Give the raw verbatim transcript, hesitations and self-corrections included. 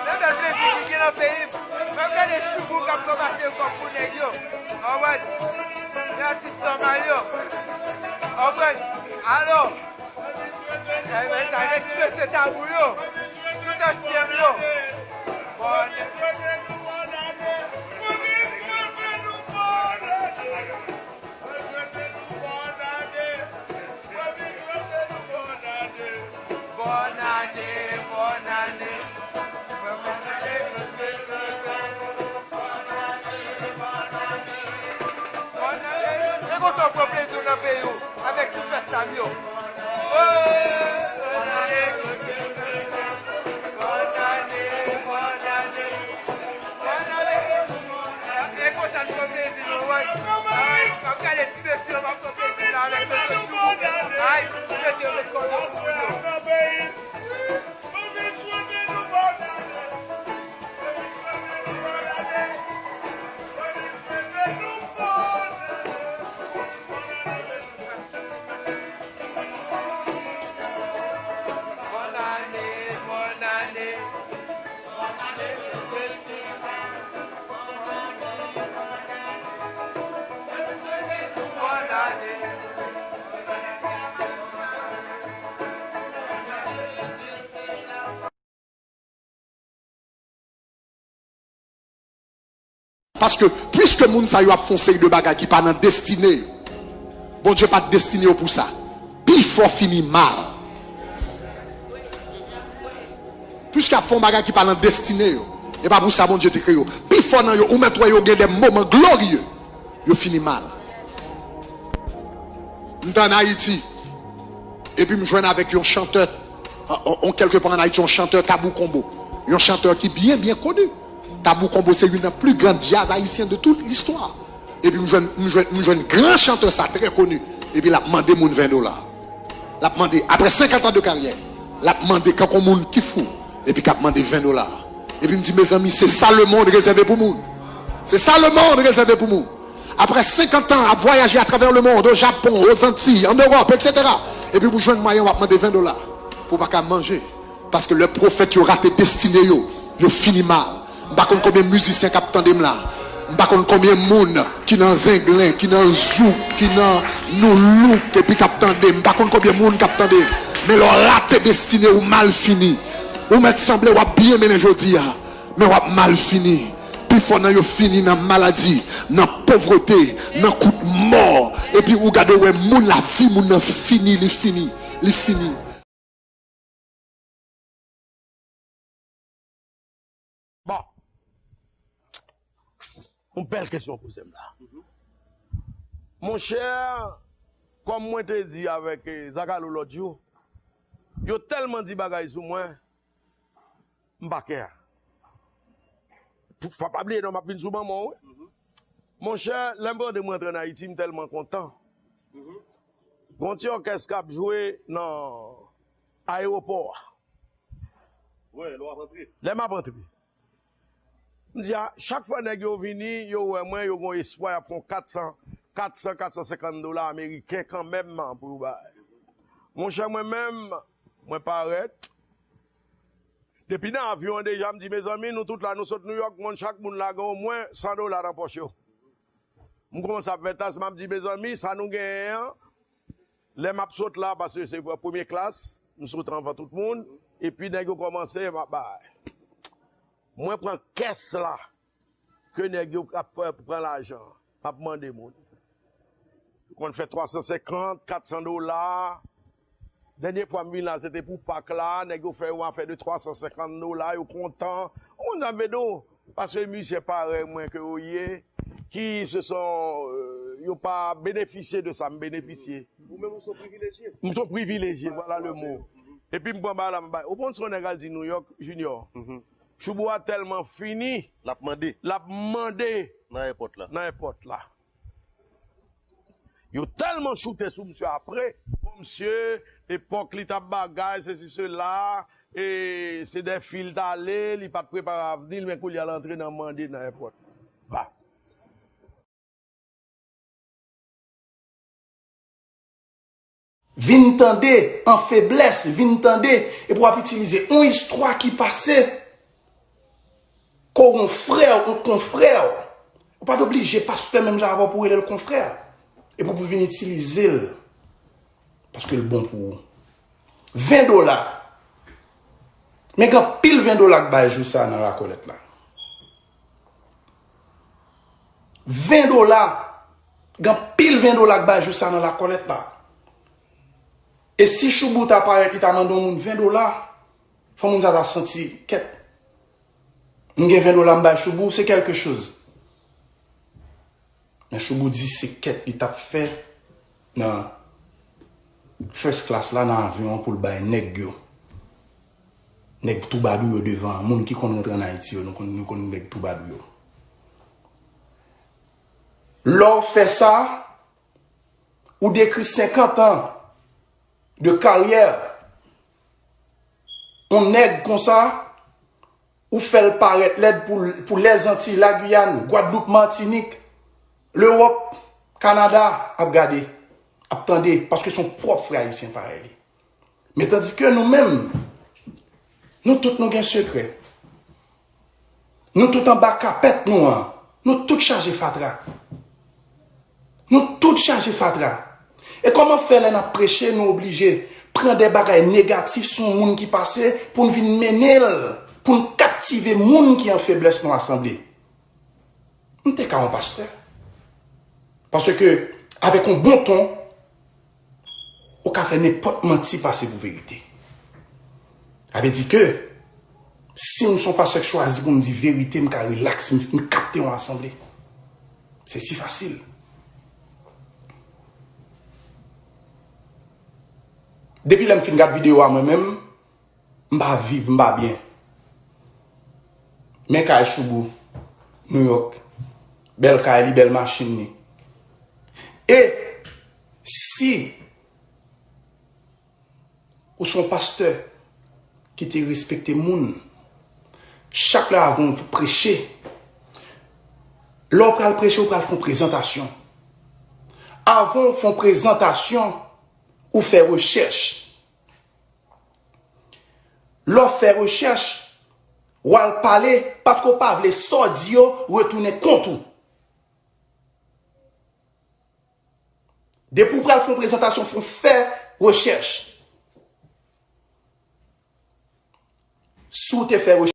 Nan bèl plezi ki gen nan peyi m. Mwen gade Choubou k ap ranmase kòb pou nèg yo. Anmwèt, men atis nòmal yo. Anmwèt, alò. Ebyen, sa gen ti mesye Tabou yo. Tout ansyen m yo. Bòn. Bòn ane, bòn ane. Bòn ane. E konsa w pran plezi w nan peyi w avèk ti fèt sa m yo. Bòn ane. Bòn ane, bòn ane. E konsa n pran plezi nou, wi. Ay, m ap gade ti mesye yo, m ap pran plezi la avèk mesye Choubou. Ay, mesye yo met kò nan moun yo. Bòn ane, bòn ane. Paske, piske moun sa yo ap fè yon seri de bagay ki pa nan destine yo, Bondye pa t destine yo pou sa. Pifò fini mal. Piske y ap fè yon bagay ki pa nan destine yo, e pa pou sa Bondye te kreye yo. Pifò nan yo, ou mèt wè yo gen de moman glorye, yo fini mal. M t ann Ayiti, epi m jwenn avèk yon chantè, on, on, kèlke pa ann Ayiti, yon chantè Tabou Combo. Yon chantè ki byen, byen koni. Tabou Combo se youn nan pli gran djaz ayisyen de tout listwa. Epi m jwenn, m jwenn, m jwenn gran chantè sa trè koni. Epi l ap mande moun ven dola. L ap mande, apre senkant an de karyè, l ap mande kankou moun ki fou. Epi k ap mande ven dola. Epi m di, mezanmi, se sa lemonn rezève pou moun. Se sa lemonn rezève pou moun. Apre senkant an ap vwayaje atravè lemonn, o Japon, o Zantiy, an Ewòp, etsetera. Epi pou jwenn mwayen w ap mande ven dola pou w pa ka manje. Paske lè pwofèt yo rate destine yo, yo fini mal. M pa konn konbyen mizisyen k ap tande m la. M pa konn konbyen moun ki nan zenglen, ki nan zouk, ki nan noulouk, epi k ap tande m. M pa konn konbyen moun k ap tande m. Men lè w rate destine, ou mal fini. Ou mèt sanble w ap byen mennen jodi a, men w ap mal fini. Pifò nan yo fini nan maladi, nan povrete, nan kout mò. Epi ou gade, ou wè moun, lavi moun nan fini, li fini, li fini. Bon. Yon bèl kesyon w poze m la. Monchè, kòm mwen te di avèk, eh, Zakalo lòt jou, yo tèlman di bagay sou mwen, m pa kè. Pou, fò pa bliye non, m ap vin sou manman w, wi. Monchè, lè m tande mwen antre ann Ayiti, m tèlman kontan. Gon ti òkès k ap jwe nan ayewopò a. Wi, lè w ap antre. Lè m ap antre. M di a, chak fwa nèg yo vini, yo wè mwen, yo gon espwa, y ap fè yon kat san, kat san, kat san senkant dola ameriken kanmenm pou yo bay. Monchè, mwen menm, mwen parèt. Depi nan avyon an deja, m di, mezanmi, nou tout la, nou sot Nouyòk, moun, chak moun la gen omwen san dola nan pòch yo. M kòmanse ap fè tas, m ap di, mezanmi, sa nou genyen an, lè m ap sot la, paske se premye klas, m sot anvan tout moun, epi nèg yo kòmanse, m ap bay. Mwen pran kès la, ke nèg yo ap pran, pran lajan, m ap mande moun. Yo konn fè twa san senkant, kat san dola. Dènye fwa m vin la, se te pou Pak la, nèg yo fè yon afè de twa san senkant dola, yo kontan. Ou konn sa m vle di w? Paske misye parèy mwen ke yo ye, ki se son, euh, yo pa benefisye de sa m benefisye. Ou menm ou se yon privilejye. M se yon privilejye, voilà le mot. Epi m pran bagay la, m bay. Ou konn se yon nèg al di New York, Junior. Choubou a tèlman fini, l ap mande. L ap mande Nan èpòt la. Nan èpòt la. Yo tèlman choute sou misye apre. Bon, misye, epòk li t ap bagay, sesi, sela, e se de fi l t ale, li pa t prepare avni l, men koulye a l antre nan mande nan èpòt. Ba. Vin tande an feblès, vin tande, epi w ap itilize yon istwa ki pase, ke w yon frè, yon konfrè. Ou pa t oblije pastè menm jan avè w pou w rele l konfrè. Epi w vin itilize l. Paske l bon pou ou. Ven dola. Men gen anpil ven dola k bay jou sa nan lakòlèt la. Ven dola. Gen anpil ven dola k bay jou sa nan lakòlèt la. E si Choubou ta parèt, li ta mande yon moun ven dola, fò moun sa ta santi, kèt. M gen ven dola m bay Choubou, se kèlke choz. Men Choubou di se kèt li t ap fè nan first class la, nan avyon an pou l bay nèg yo. Nèg twoubadou yo devan an. Moun ki konn rantre ann Ayiti yo, nou konn, nou konn nèg twoubadou yo. Lè w fè sa, ou dekri senkant an de karyè yon nèg konsa, ou fè l parèt lèd pou, pou Lèzantiy, Lagiyàn, Gwadloup, Matinik, Lewòp, Kanada ap gade, ap tande, paske se yon pwòp frè ayisyen parèy li. Men tandike nou menm, nou tout nou gen sekrè. Nou tout anba kapèt nou an, nou tout chaje fatra. Nou tout chaje fatra. E kòman fè lè n ap preche, nou oblije pran de bagay negatif sou yon moun ki pase pou n vin mennen l, pou n kaptive moun ki an feblès nan asanble? M te ka yon pastè. Paske, avèk yon bon ton, ou ka fè nenpòt manti pase pou verite. Sa vle di ke, si m se yon pastè k chwazi pou m di verite, m ka rilaks, m, m kapte yon asanble. Se si fasil. Depi lè m fin gad videyo a mwen menm, m pa viv, m pa byen. Men kay Choubou, New York. Bèl kay li, bèl machin li. E si ou se yon pastè ki te respekte moun, chak lè avan w preche, lè w pral preche, ou pral fè yon prezantasyon. Avan w fè yon prezantasyon, ou fè rechèch. Lè w fè rechèch, w al pale, paske w pa vle sa w di yo retounen kont ou. Depi w pral fè yon prezantasyon, fò w fè rechèch. Si w te fè rechèch,